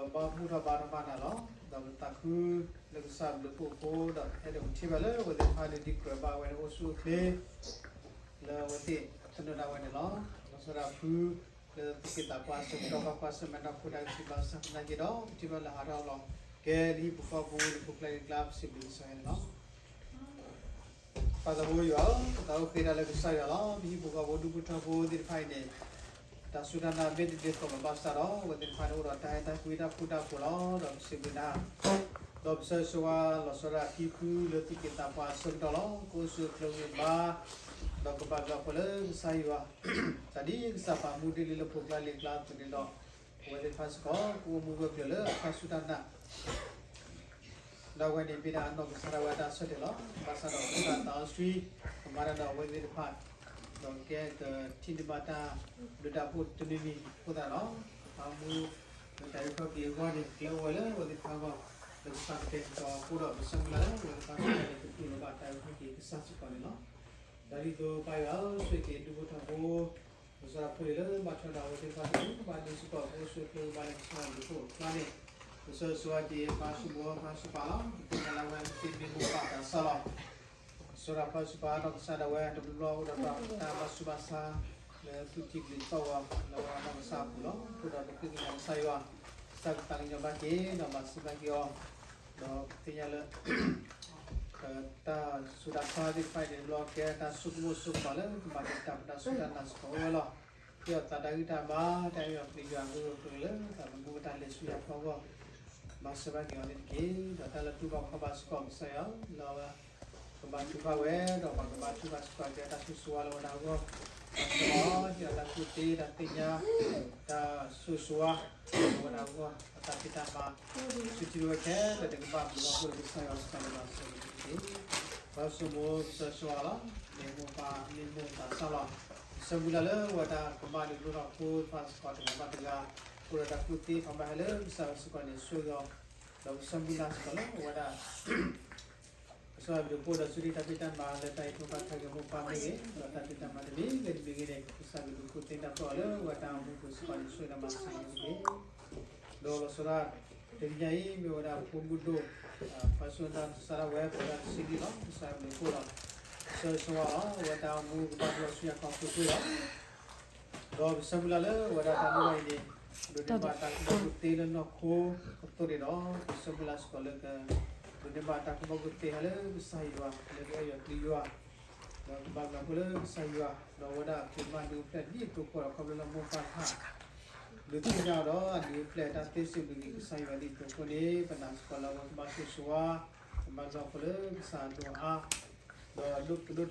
ဒီးဘါမူထီၣ်ဘါထီၣ်ဘၣ်နၤလီၤ. ဒီးပသးခုလၢကစၢ်ဘျုးဖှိၣ်အဃိ ဒီးအဲၣ်ဒိးပထံၣ်ဘၣ်လၢအဝဲသ့ၣ်တဖၣ်န့ၣ် ဒ်ကြၢးဘၣ်ဝဲန့ၣ်အိၣ်ဆူၣ်အိၣ်ချ့ လၢအဝဲသ့ၣ်တနီၤဒၣ်ဝဲန့ၣ်လီၤ. လီၤဆီဒၣ်တၢ်ဖု လၢသုးက့သးပှၢ်ဆၢကတီၢ်ဘၣ်ကွၢ်ဆၢၣ်မဲာ်ဒီးဖိဒါက့ၤဘၣ်ဆၣ်သနာ်က့ဒီး ပထံၣ်ဘၣ်လၢဟးထီၣ်လီၤကဲလၢဟံၣ်ပူၤဃီပူၤ လၢဖိကျါလၢကျါ ပစံးဘျုးကစၢ်ယွၤန့ၣ်လီၤ. ပၢ်သးဘိယွၤဧၢ, ပသးအိၣ်ဃ့တၢ်လၢကစၢ်ယွၤလီၤ. ပဟံၣ်ဖိဃီဖိဒူၣ်ဖိထၢဖိသ့ၣ်တဖၣ်အံၤန့ၣ် တၢ်စူၢ်တၢ်နာ်မ့ၢ်တဒ်သိးဘၣ်ဆၣ်ဒီး အဝဲသ့ၣ်တဖၣ်န့ၣ်အိၣ်ဒီးတၢ်အဲၣ်တၢ်ကွံတၢ်ဃူတၢ်ဖိးလီၤ. ဒီးပစံးဘျုးနၤ ဒီးပဆၢဂ့ၤဆၢဝါလီၤဆီဒၣ်တၢ်ခံဖုလၢသုးက့သးပှၢ်အဆၢကတီၢ်လီၤ. ကအိၣ်ဆူၣ်အိၣ်ချ့ဂံၢ်ဘါ ဒီးကဘၣ်ဘျုးအဖှိၣ်လၢကစၢ်ယွၤ တၢ်ဒ်ကစၢ်ပာ်မူဒ်လံလၢဖိကျါလံၤကျါအသိးန့ၣ်ဒီး အဝဲသ့ၣ်တဖၣ်စ့ၢ်ကီး ကအိၣ်မူဝဲပျၢၤလၢအတၢ်စူၢ်တၢ်နာ် ဒီးအဝဲန့ၣ်မ့ၢ်ဒၣ်အနီၢ်ကစၢ်ဒၣ်ဝဲအတၢ်ဆၢတဲာ်လီၤ. ဘၣ်ဆၣ်ဒီး ပသးအုးစံ ကမၤတၢ်ဒီးအဝဲသ့ၣ်တဖၣ် ဒီးကဲကထံၣ်န့ၢ်ဘၣ်တၢ်ဘျုးတၢ်ဖှိၣ်တမံၤမံၤအဃိသတးဒီး ပာ်မူ လၢတၢ်အုၣ်ခီၣ်က့ၤအဂီၢ်န့ၣ် ကျဲအိၣ်ဝဲလၢအဝဲသ့ၣ်တဖၣ်အဂီၢ် လၢကစၢ်ကတဲာ်ကတီၤအဃိဒီး ပဆၢမုၢ်လၢ်လၢအဝဲသ့ၣ်တဖၣ်စ့ၢ်ကီးန့ၣ် ကတူၢ်လိာ်ဘၣ်တၢ်အုၣ်ခီၣ်က့ၤကစၢ်စ့ၢ်ကီးန့ၣ်လီၤ. တၢ်ဒ်သိးပၢ်ယွၤဧၢ, ဆိၣ်ဂ့ၤက့ၤဒူၣ်ဖိထၢဖိ ကစၢ်ဖိလံၤလၢဘၣ်ထွဲဒီးအဝဲသ့ၣ်တဖၣ်တက့ၢ်. ဘၣ်ဒ်စ့ၢ်ကီး ကအိၣ်ဆူၣ်အိၣ်ချ့ဘၣ်လၢကစၢ်ယွၤအဘျုးအဖှိၣ်အကျါန့ၣ် ပဆၢဂ့ၤဆၢဝါက့ၤ ပှၤစိာ်ဘီ ပှၤစိာ်ပၤလီၤ. ပသ့ၣ်ညါလၢအဝဲသ့ၣ်မ့ၢ်မိၢ်ပၢ်သးစၢ်လီၤ. ကစၢ်ယွၤပှၤစိာ်ပၤဒီးကစၢ်ဒၣ်ဝဲတဘျီဘျီအိၣ်ဒီးတၢ်ဘၣ်ဆူးဘၣ်ဆါ လၢသူၣ်ထံကလံၤသီၣ်ဂီၤ လၢအဝဲအနီၢ်ကစၢ်အပူၤလီၤ. အဃိဒီးပဃ့ကညးကစၢ်ယွၤ ကစၢ်ကသးကညီၤဘၣ်က့ၤ ဒီးမၤစၢၤဘၣ်က့ၤအီၤ ဒီးပသ့ၣ်ညါလၢ တၢ်ဆူးတၢ်ဆါသ့ၣ်တဖၣ်အံၤန့ၣ် လီၤကဲတၢ်ဆိကမိၣ်ဆိကမးလၢကဘၣ်ဒိးတၢ်ပတၢ်စုၣ်တၢ်နာ်စ့ၢ်ကီးအိၣ်ဝဲလီၤ. ဟ့ၣ်အီၤသးတၢ်ဂံၢ်တၢ်ဘါ တၢ်အဲၣ်ယွၤပျံၤယွၤ ဂ့ၢ်ဂီၢ်ကျၢၤလၢ တၢ်မူပတၢ်လဲၤဆူယၤဖီအဂီၢ် မၤစၢၤဘၣ်က့ၤအီၤန့ၣ်တက့ၢ်. ဒီးတၢ်လၢတူၢ်ဘၣ်ခီၣ်ဘၣ်စ့ၢ်ကီးကစၢ်ယွၤ လၢအဝဲ ကဘၣ်ထုကဖၣ်ဝဲ ဒီးပှၤကဘၣ်ထုကဖၣ်စ့ၢ်ကီးက့ၤတၢ်ဆိၣ်ဂ့ၤဆိၣ်ဝါလၢဝဲဒၣ်အဂီၢ် ဒီးဟ့ၣ်အီၤတၢ်ကူၣ်သ့ တၢ်သ့ၣ်ညါ တၢ်ဆိၣ်ဂ့ၤဆိၣ်ဝါ လၢဝဲဒၣ်အဂီၢ် အတၢ်ဖံးတၢ်မၤ ဆူထံဝဲခဲလၢာ်တကဘၣ်ဘျုးဘၣ်ဖှိၣ်လၢကစၢ်ယွၤစ့ၢ်ကီးလၢမၤစၢၤန့ၣ်တက့ၢ်. ပှၤစိာ်မိၢ်ပဆၢဂ့ၤဆၢဝါလီၤ. မ့ၢ်မိၢ်ပၢ်မ့ၢ်မိၢ်သးစၢ်လီၤ. ပဆၢမုၢ်လၢ်လၢအဝဲဒၣ်ကမၣ်ဒုးဒိၣ်ထီၣ်ဖိသ့ၣ်တဖၣ်စ့ၢ်ကီးတဂၤဘၣ်တဂၤ အိၣ်ဒီးတၢ်ကူၣ်သ့ ဖးဘၣ်ဟဲလၢကစၢ်ယွၤစ့ၢ်ကီးန့ၣ် ဆိၣ်ဂ့ၤအီၤ ဒီးပဆၢမုၢ်လၢ်စ့ၢ်ကီးလၢအဝဲဒၣ် ကစၢ်ယွၤဘျုးဖှိၣ်ဒီးဆူထံၣ်တၢ်ဖံးတၢ်မၤလၢတၢ်အံးထွဲကွၢ်ထွဲက့ၤမိၢ်ပၢ်မ့ၢ်ဂ့ၤ ဒီးတၢ်ဖံးတၢ်မၤတမံၤဂ့ၤတမံၤဂ့ၤန့ၣ် ကစၢ်ကဒုးကူၣ်သ့တၢ်ပၢၢ်အီၤလၢအဝဲတၢ်အိၣ်မူပူၤစ့ၢ်ကီးန့ၣ် ဆိၣ်ဂ့ၤဒီးမၤစၢၤန့ၣ်တက့ၢ်. ဒီးလီၤဆီဒၣ် တနံၤညါအံၤ မ့ၢ်ဝဲဒၣ်ဖိမုၣ်ဒိၣ် ပှၤစိာ်တၢ်စၢ်ဒၣ်ဝဲ ပဝဲဒၣ်တဆံနံၣ်လီၤ. ကစၢ်ယွၤဘျုးဖှိၣ်ဒီး ဆၢဂ့ၤဆၢဝါလီၤ. အဝဲတၢ်အိၣ်မူကဘၣ်ဒိဆူယၤခီဖျိလီၤ. ဒီးပဆၢမုၢ်လၢ်လၢအဝဲဒၣ်တၢ်လိၣ်ဘၣ်အံၤန့ၣ် ဒိးန့ၢ်ဘၣ်တၢ်ကူၣ်ဘၣ်ကူၣ်သ့လၢနီၢ်ခိအသိးန့ၣ်ဒီး ပဆၢမုၢ်လၢ်စ့ၢ်ကီးလၢက ဒိးန့ၢ်ဘၣ်တၢ်ကူၣ်ဘၣ်ကူၣ်သ့ဟဲလၢကစၢ်ယွၤ လၢကအဲၣ်ယွၤပျံၤယွၤ ဒီးကဘၣ်ဘျုးဖှိၣ်လၢကစၢ်ယွၤ ဒီးအဝဲဒၣ်က့ၤမၤဒုးအိၣ်ဖျဲၣ်ဒ်သိးဃီဒီးခီဖျိလၢမိၢ်ပၢ်တဖၣ် ဒုးသ့ၣ်ညါအီၤဒီးအဒုးအိၣ်ဖျဲၣ်တၢ်သ့စံးဘျုးက့ၤကစၢ်ယွၤဒ်သိးအဃိန့ၣ် ပနာ်စ့ၢ်ကီးလၢအဝဲကဘၣ်ဆိၣ်ဂ့ၤဆိၣ်ဝါ ကဘၣ်ဘျုးဖှိၣ်လၢကစၢ်အဒိၣ်အါ ဒီးဒိၣ်တုာ်ခိၣ်ပှဲၤဒီးတၢ်ကူၣ်ဘၣ်ကူၣ်သ့လၢနီၢ်ခိနီၢ်သးန့ၣ် ပဆၢဂ့ၤဆၢ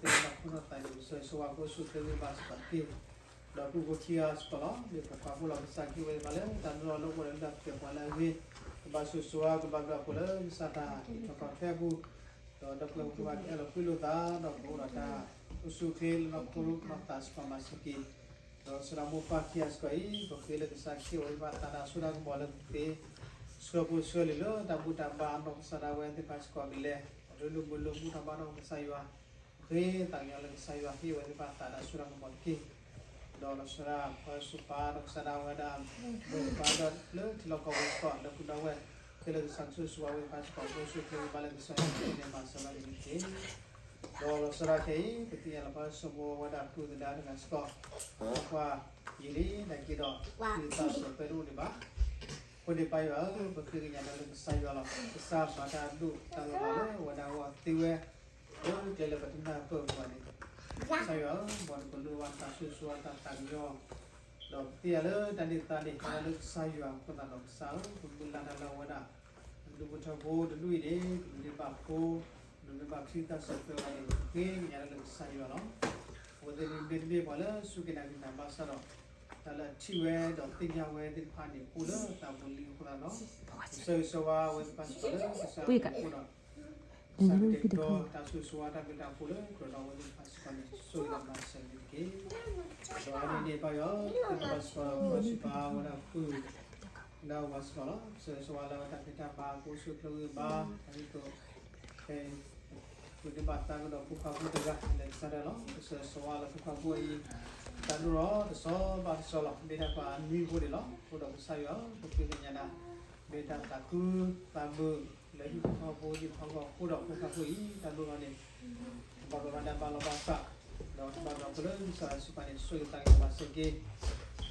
ဝါကအိၣ်ဆူၣ်အိၣ်ချ့ဂံၢ်ဘါစ့ၢ်ကီးတက့ၢ်. ဒီးပူဖိခံဂၤစ့ၢ်ကီးလီၤ မ့ၢ်ပပာ်ဖှိၣ်လီၤကစၢ်ခရံာ်ဝဲတဖၣ်လၢတၢ်မၤလိလၢအိၣ်ဒီးလၢတၢ်ပျဲပှၤလၢအဂ့ၤ ကဘၣ်ဆိၣ်ဂ့ၤဆိၣ်ဝါ ကဘၣ်ဘျုးဖှိၣ်လၢကစၢ်တၢ်အံးထွဲကွၢ်ထွဲအပူၤ ဒီးဒီပုၢ်ဝဲၢ်ဖိကဘၣ်အဲၣ်လီၤကွံလိာ်သး ဒီးကအိၣ်ဒီးတၢ်အိၣ်ဆူၣ်အိၣ်ချ့လၢနီၢ်ခိနီၢ်သးစ့ၢ်ကီးမၤစၢၤက့ၤ ဒီးဆၢဒၣ်မိၢ်ပၢ်ခံဂၤစ့ၢ်ကီးအံၤ ပဃ့လၢကစၢ်ခရံာ်ဝဲတဖၣ်သးတၢ်စိတၢ်ကမီၤလၢကသ့ ဆှၢဖိဆှၢလံာ်လၢတၢ်ဘူၣ်တၢ်ဘါအနီၢ်ကစၢ်ဒၣ်ဝဲသ့ၣ်တဖၣ်စ့ၢ်ကီးကလဲၤ အရ့လိာ်မုာ်လိာ်မူထီၣ်ဘါထီၣ်ကစၢ်ယွၤ ပဃ့သးကညီၤလၢကစၢ်ယွၤဟ့ၣ်ဝဲသ့ၣ်တဖၣ်သးတၢ်စိတၢ်ကမီၤတက့ၢ်. ဒီးလီၤဆီဒၣ်ပှၤစိာ်ပၤဒီးကစၢ်ဒၣ်ဝဲဒၣ် မိၢ်ပၢ်ဒီးလၢထံလီၢ်ကီၢ်ပူၤစ့ၢ်ကီး ဒီပုၢ်ဒီဝဲၢ် ဃ့လၢကစၢ်ဆိၣ်ဂ့ၤဆိၣ်ဝါဝဲသ့ၣ်တဖၣ်စ့ၢ်ကီး ကအိၣ်ဆူၣ်အိၣ်ချ့ဂံၢ်ဘါလၢကစၢ်ယွၤန့ၣ်မၤစၢၤဘၣ်န့ၣ်တက့ၢ်. ဒီးလီၤဆီဒၣ်ခဲအံၤ ပသ့ၣ်ညါလီၤပှၤစိာ်မိၢ်ဝဲဒၣ်ပုၢ်သဒါတဂၤစ့ၢ်ကီး ကွၢ်ယံာ်လံ နာ်က့ဒီး တၢ်သးစၢ်ပျဲတအိၣ်ဒံးဘၣ်. အဃိန့ၣ်ပၢ်ယွၤဧၢ ပဃ့ကညးနၤလၢကစၢ်ယွၤလီၤ. ကစၢ်မၤတၢ်အဒိၣ်တၢ်လီၤလးလၢအဝဲဒၣ်အဂီၢ်သ့ဝဲ လၢကျဲလၢပတနၢ်ပၢၢ်အပူၤဘၣ်န့ၣ် ကစၢ်ယွၤဧၢ မ်နကလိၣ်ဘၣ်တၢ်ဆိၣ်ဂ့ၤဆိၣ်ဝါတၢ်သးကညီၤ ဒီးပသ့ၣ်ညါလၢတၢ်န့ၢ်သါန့ၣ် ဟဲလၢကစၢ်ယွၤအဃိသတးဒီးကစၢ်ဧၢ ပမုၢ်လၢ်တၢ်လၢအဝဲဒၣ် ဒူၣ်ဖိထၢဖိတဒူၣ်အံၤန့ၣ် ကဒိးန့ၢ်ဘၣ်ဖိ ဒိးန့ၢ်ဘၣ်ချံသၣ်စၢၤသွဲၣ်ဝဲန့ၣ် ပဃ့ကညးတၢ်လၢကစၢ်ယွၤလီၤ. အဝဲသ့ၣ်မ့တမ့ၢ်ပှၤလၢစူၢ်က့ၤနာ်က့ၤတၢ်ဘၣ်ဆၣ်ဒီး တၢ်လၢအထံၣ်ဝဲဒီးသ့ၣ်ညါဝဲသ့ၣ်တဖၣ်န့ၣ် အိၣ်လၢသးပူၤလံအဃိသတးဒီး ပဆၢဂ့ၤဆၢဝါဝဲသ့ၣ်တဖၣ်စ့ၢ်ကီးလၢကစၢ်အပူၤအဃိဒီး ကစၢ်ကတဲာ်ကတီၤတၢ်ဆိၣ်ဂ့ၤဆိၣ်ဝါတၢ်ဘျုးတၢ်ဖှိၣ်လၢကြၢးဒီးအဝဲသ့ၣ်တဖၣ်စ့ၢ်ကီးန့ၣ် ဆိၣ်ဂ့ၤဒီးမၤစၢၤန့ၣ်တက့ၢ်. ဒီးအဝဲန့ၣ်န့ၣ်ပၢ်ယွၤ ပသ့ၣ်ညါဘၣ်စ့ၢ်ကီး ပှၤစူးပာ်ဝဲဒၣ်ဖု ဒၣ်ဝဲစ့ၢ်ကီးလီၤ. ပဆၢဂ့ၤဆၢဝါလၢအဝဲတၢ်ဖံးတၢ်မၤ ကအိၣ်ဆူၣ်အိၣ်ချ့ဂံၢ်ဘါ တၢ်ဂ့ၢ်ကီ ဖဲ ပဒုးဘၣ်သးကဒီးဖိခွါဖိတဂၤ လဲၤကစၢ်ဒၣ်လီၤ. ပဆၢဂ့ၤဆၢဝါလၢဖိခွါဖိအံၤ တၢ်ဒိၣ်ထီၣ်တဆီဘၣ်တဆီလီၤ. မ့ၢ်တၢ်ပှၤအနွံအဃိန့ၣ်လီၤ. အဃိဒီးကစၢ်ယွၤဧၢ, ပဃ့ကညးနၤ, မ့ၢ်တၢ်သးခုသးမုာ်လၢဟံၣ်ဖိဃီဖိသ့ၣ်တဖၣ်အဂီၢ်အဃိဒီး ဖိသၣ်ဖိအံၤ တၢ်ဒိၣ်ထီၣ်န့ၣ် ကဘၣ်ဘၣ်ဝဲဒၣ်ဘၣ်လီၤဘၣ်ဆး, ဒီးကဘၣ်ဒီးပလၢကစၢ်ယွၤစ့ၢ်ကီးန့ၣ် ဆိၣ်ဂ့ၤသးကညီၤမၤစၢၤက့ၤ, ဒီး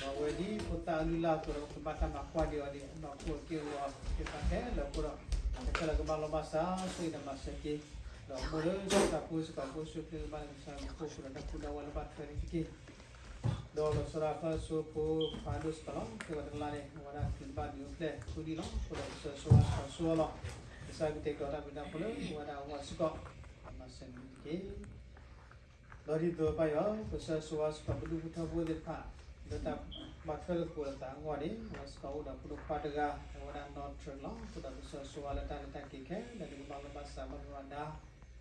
အဝဲဒ်ဖိသၣ်အလုၢ်အလၢ်အသိးဒီး ကဘၣ်တၢ်မၤကွၢ်ဒံးအီၤန့ၣ် အနီၢ်ခိအက့ၢ်အဂီၤသ့ၣ်တဖၣ်ခဲလၢာ်အဃိဒီး ခဲလၢာ်ကဘၣ်လီၤဘၣ်ဆး ဆိၣ်ဂ့ၤဒီးမၤစၢၤက့ၤ, ဒီးမိၢ်လၢဆၢကတီၢ်ဖိစ့ၢ်ကီး ဖိဆူၣ်ချ့ကဘၣ်လၢကစၢ်မူခိၣ်အဃိဒီး တၢ်ကူၣ်တၢ်ဝဲလၢဘၣ်ထွဲန့ၣ်တက့ၢ်. ဒီးလီၤဆီဒၣ်တၢ်ဖျၢၣ်စိဖိခွါဒိၣ်စ့ၢ်ကီးလီၤ. ခဲကိာ်တကလးန့ၣ် အဝဲဒၣ်ကဘၣ်ဒုးအိၣ်ဖျဲၣ်ဃုနံၣ်လီၤ. အဃိဒီးကစၢ်ယွၤဆိၣ်ဂ့ၤဆိၣ်ဝါလီၤ. ကစၢ်ကတဲာ်ကတီၤတၢ်ဘျုးတၢ်ဖှိၣ်လၢအဝဲဒၣ်အဂီၢ်စ့ၢ်ကီး, မၤစၢၤန့ၣ်တက့ၢ်. ဒီးဒ်သိးပၢ်ယွၤဧၢ, ကစၢ်ယွၤဆိၣ်ဂ့ၤဆိၣ်ဝါစ့ၢ်ကီးပဒူၣ်ဖိထၢဖိသ့ၣ်တဖၣ် လၢတၢ်ဘၣ်ထွဲသကိးလိာ်သးအဂီၢ်န့ၣ် အဝဲစ့ၢ်ကီးအိၣ်ဒီးဖိဒိၣ်ခွါတဂၤ အဝဲဒၣ်နီၢ်ထြၢးလီၤ. အဃိဒီးကစၢ်ယွၤဆိၣ်ဂ့ၤဆိၣ်ဝါလၢတၢ်လဲၤတၢ်က့ၤခဲလၢာ်န့ၣ် ကဘၣ်လီၤဘၣ်ဆးဘၣ်ဒိဘၣ်ဒါ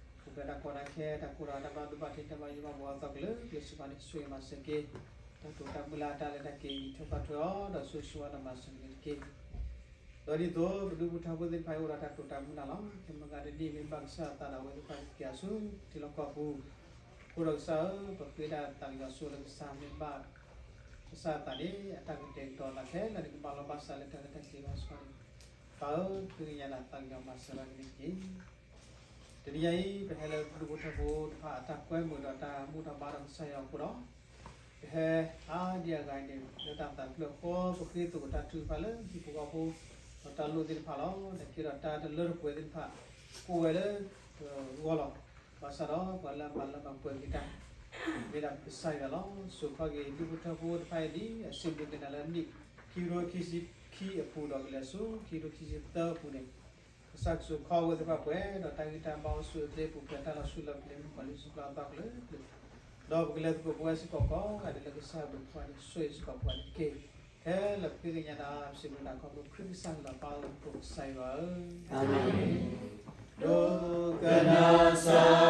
ပူၤဖျဲးတၢ်ကီတၢ်ခဲ တၢ်ကိၢ်တၢ်ဂီၤ တၢ်ဘၣ်ဒိဘၣ်ထံး တၢ်ဘၣ်ယိၣ်ဘၣ်ဘှီအသီကလုာ်ကလုာ်စ့ၢ်ကီးန့ၣ် ဆိၣ်ဂ့ၤမၤစၢၤက့ၤ, တၢ်တိာ်တၢ်မုၢ်လၢ်တၢ်လဲၤတၢ်က့ၤ ဂံၢ်ထၢၣ်ဘါထွဲအီၤ ဒီးဆိၣ်ဂ့ၤဆိၣ်ဝါဒီးမၤစၢၤန့ၣ်တက့ၢ်. ဒီးဒ်သိးပဒူၣ်ဖိထၢဖိသ့ၣ်တဖၣ်အံၤအိၣ်ဒီးတၢ်တိာ်တၢ်မုၢ်လၢ်လီၤ. တမ့ၢ်ဂ့ၤဒ်န့ၣ်မ့ၢ်ဘၣ်ကစၢ်အသးဒီးအဝဲသ့ၣ်တဖၣ်ကက့ၤအီၤဆူထံလီၢ်ကီၢ်ပူၤ, အဃိဒီးကစၢ်ဧၢ, ပဃ့တၢ်သးကညီၤဆိလၢကစၢ်မ့ၢ်ဘၣ် ကစၢ်အသးန့ၣ် အတၢ်ကတဲာ်ကတီၤသးခဲလၢာ်န့ၣ် ကဘၣ်လီၤဘၣ်ဆးလၢတၢ်လဲၤတၢ်က့ၤအဂီၢ်စ့ၢ်ကီးန့ၣ်, ပၢ်ဧၢ, ဃ့ကညးနၤသးကညီၤမၤစၢၤဘၣ်က့ၤန့ၣ်တက့ၢ်. တနံၤညါအံၤ ပဟဲလၢပဒူၣ်ဖိထၢဖိတဖၣ်အတၢ်ကွဲမုာ်ဒီးတၢ်ဘူၣ်တၢ်ဘါဒီးကစၢ်ယွၤအဃိဒီး ပဟဲအါဒံအါဂၤအံၤန့ၣ် လၢတၢ်သးတဖျၢၣ်ဃီ ပဃ့သကိးတၢ်ထုကဖၣ်လၢဟံၣ်ဖိဃီဖိ ဒီးတၢ်လိၣ်သ့ၣ်တဖၣ်လီၤ. နာ်က့ဒီးတၢ်တလၢတပှဲၤသ့ၣ်တဖၣ် အိၣ်ဝဲလၢပဂီၢ်လီၤ. ဘၣ်ဆၣ်ဒီးပှၤလၢအမၤလၢမၤပှဲၤက့ၤတၢ် မ့ၢ်ဒၣ်ကစၢ်ယွၤလီၤ. စူးခီက့ၤဒူၣ်ဖိထၢဖိတဖၣ်အံၤဒ်အစံးဘျုးက့ၤနၤလၢနံၣ် ခံကထိခံဆံခံအပူၤဒီးကလဲၤဆူခံကထိခံဆံသၢအပူၤန့ၣ် ကစၢ်ကစူးခီဝဲသ့ၣ်တဖၣ်ပှဲၤ ဒီးတၢ်ဂံၢ်တၢ်ဘါအိၣ်ဆူၣ်အိၣ်ချ့ ပူၤဖျဲးတၢ်လီၤဆူၣ်လီၤပျံၤ မ့ၢ်ပှၤလုၢ်စူၢ်ပျၢ်အသီကလုာ်ကလုာ်, ဒီးပကလဲၤသကိးပဝဲစ့ၢ်ကီးကိးဂၤဒဲးလၢကစၢ်အဘျုးအဖှိၣ်န့ၣ် ဆိၣ်ဂ့ၤစ့ၢ်ကီးပှၤန့ၣ်တက့ၢ်. ခဲလၢာ်ပဃ့ကညးနၤ ပစံးဘျုးနၤခီဖျိခရံာ်ကစၢ်လၢပၢ်လၢပကစၢ်ယွၤဧၢ, အၤမ့ၣ်. ဒိကနၣ်စၢ်